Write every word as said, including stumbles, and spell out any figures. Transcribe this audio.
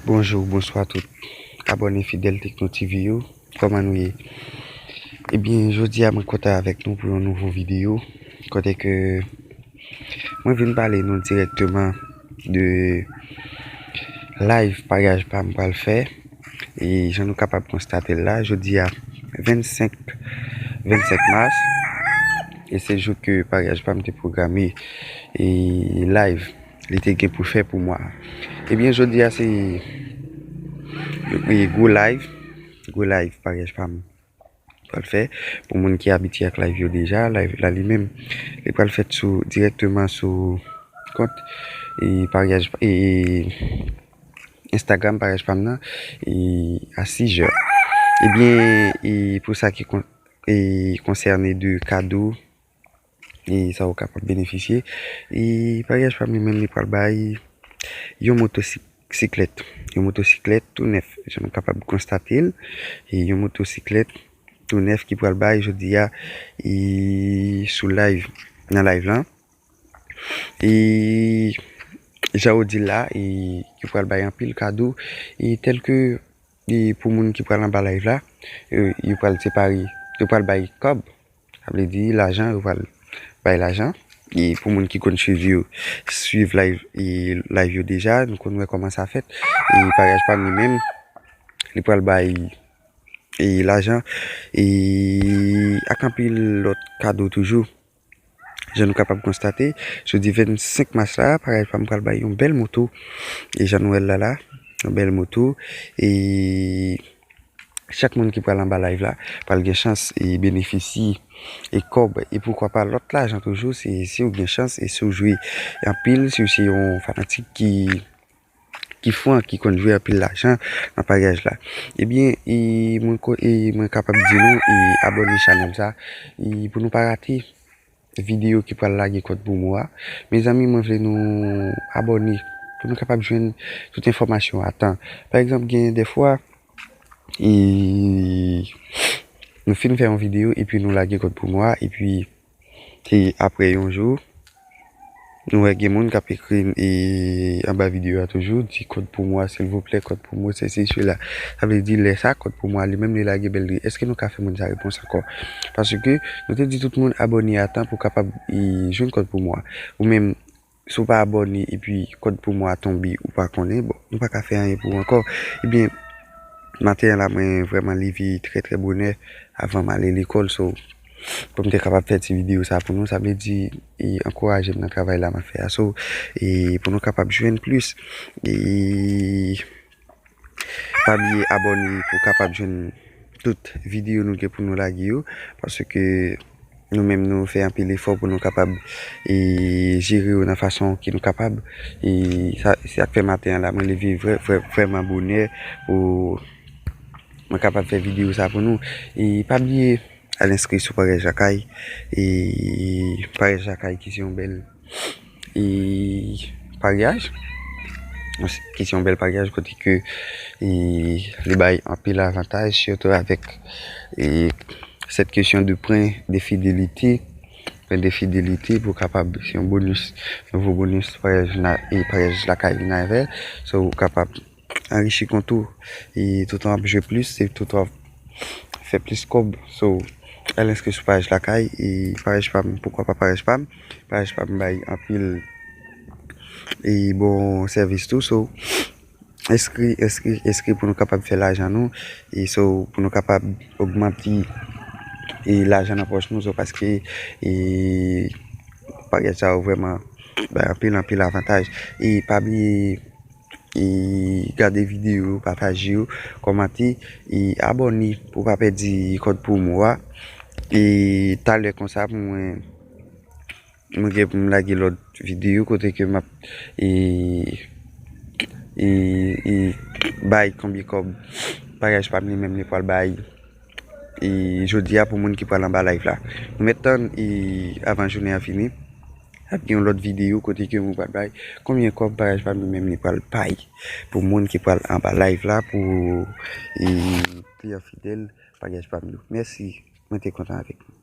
Bonjou, bonswa tout abòne fidèl Tekno T V yo. Kòman nou ye? Ebyen, jodi a mwen kontan avèk nou pou yon nouvo videyo. Kote ke mwen vin pale nou dirèkteman de live paryaj pa m pral fè. E jan nou kapab konstate l la, jodi a vennsenk, vennsenk mas. E se jou ke paryaj pa m te pwograme e live li te gen pou fè pou mwa a. Ebyen, jodi a se e gwo live, gwo live paryaj pa m pral fè. Pou moun ki abitye ak live yo deja, live la li menm, li pral fèt sou, dirèkteman sou kont e paryaj e Instagram paryaj pa m nan e a sis jè. Ebyen, e pou sa ki kon- e konsène de kado e sa ou kapab benefisye. E paryaj pa m li menm li pral bay yon motosiklèt, yon motosiklèt tou nèf, jan nou kapab konstate l, e yon motosiklèt tou nèf ki pral bay jodi a e sou live, nan live lan. E jan ou di l la, e ki pral bay anpil kado, e tèlke e pou moun ki pral anba live la, e, yo pral separe, yo pral bay kòb, sa vle di lajan, yo pral bay lajan. E pou moun ki konn swiv yo, swiv live, e live yo deja, nou konn wè kòman sa fèt. E paryaj pa m li menm, li pral bay e lajan e ak anpil lòt kado toujou. Jan nou kapab konstate, jodi vennsenk mas la, paryaj pa m pral bay yon bèl moto. E jan nou wè l la la, yon bèl moto. E chak moun ki pral anba live la pral gen chans e benefisye e kòb e poukwa pa lòt lajan toujou, se si w gen chans e si w jwe anpil, si w se yon fanatik ki ki fran, ki konn jwe anpil lajan nan paryaj la. Ebyen, e mwen ko- e mwen kapab di nou e abòne chanèl sa e pou nou pa rate videyo ki pral lage kòd pwomo a. Mezanmi, mwen vle nou abòne pou nou kapab jwenn tout enfòmasyon a tan. Pa egzanp, gen dèfwa e nou fin fè yon videyo epi nou lage kòd pwomo a epi e apre yon jou, nou wè gen moun k ap ekri e anba videyo a toujou, di kòd pwomo a, silvouplè, kòd pwomo, sesi, sela. Sa vle di, lè sa, kòd pwomo a li menm li lage bèl ri. Èske nou ka fè moun sa repons ankò? Paske nou te di tout moun abòne a tan pou kapab e jwenn kòd pwomo a. Ou menm, si w pa abòne epi kòd pwomo a tonbe, ou pa konnen, bon, nou pa ka fè anyen pou ou ankò. Ebyen, maten an la, mwen vrèman leve trè, trè bonè avan m ale lekòl, so, pou m te kapab fè ti videyo sa pou nou, sa vle di, e ankouraje m nan travay la m ap fè a. So, e pou nou kapab jwenn plis, e pa bliye abòne pou kapab jwenn tout videyo nou gen pou nou lage yo, paske nou menm nou fè anpil efò pou nou kapab e jere yo nan fason ke nou kapab. E sa, se sa k fè maten an la, mwen leve vrè, vrè, vrèman bonè pou mwen kapab fè videyo sa pou nou. E pa bliye al enskri sou Paryaj Lakay. E Paryaj Lakay ki se yon bèl e paryaj, ki se yon bèl paryaj kote ke e li bay anpil avantaj, sitou avèk e sèt kesyon de pwen de fidelite, pwen de fidelite pou kapab, se yon bonis, nouvo bonis paryaj la, e Paryaj Lakay vin avè, so ou kapab anrichi kont ou, e toutan w ap jwe plis, se toutan w ap fè plis kòb. So, al enskri sou Paryaj Lakay, e Paryaj pa m, poukwa pa Paryaj pa m? Paryaj pa m bay anpil e bon sèvis tou, so, enskri, enskri, enskri pou nou kapab fè lajan nou, e so, pou nou kapab ogmante e lajan nan pòch nou, so, paske e paryaj sa yo vrèman bay anpil, anpil avantaj. E pa bliye e gade videyo yo, pataje yo, kòmante, e abòne pou w pa pèdi kòd pwomo a. E talè konsa pou mwen, mwen gen pou m lage lòt videyo kote ke m ap e, e, e bay konbyen kòb paryaj pa m li menm li pral bay e jodi a pou moun ki pral anba live la. Nou mèt tann e avan jounen an fini. Ap gen yon lòt videyo kote ke mwen pral bay konbyen kòb paryaj pa m li menm li pral bay pou moun ki pral anba live la pou e kliyan fidèl paryaj pa m yo. Mèsi, mwen te kontan avèk nou.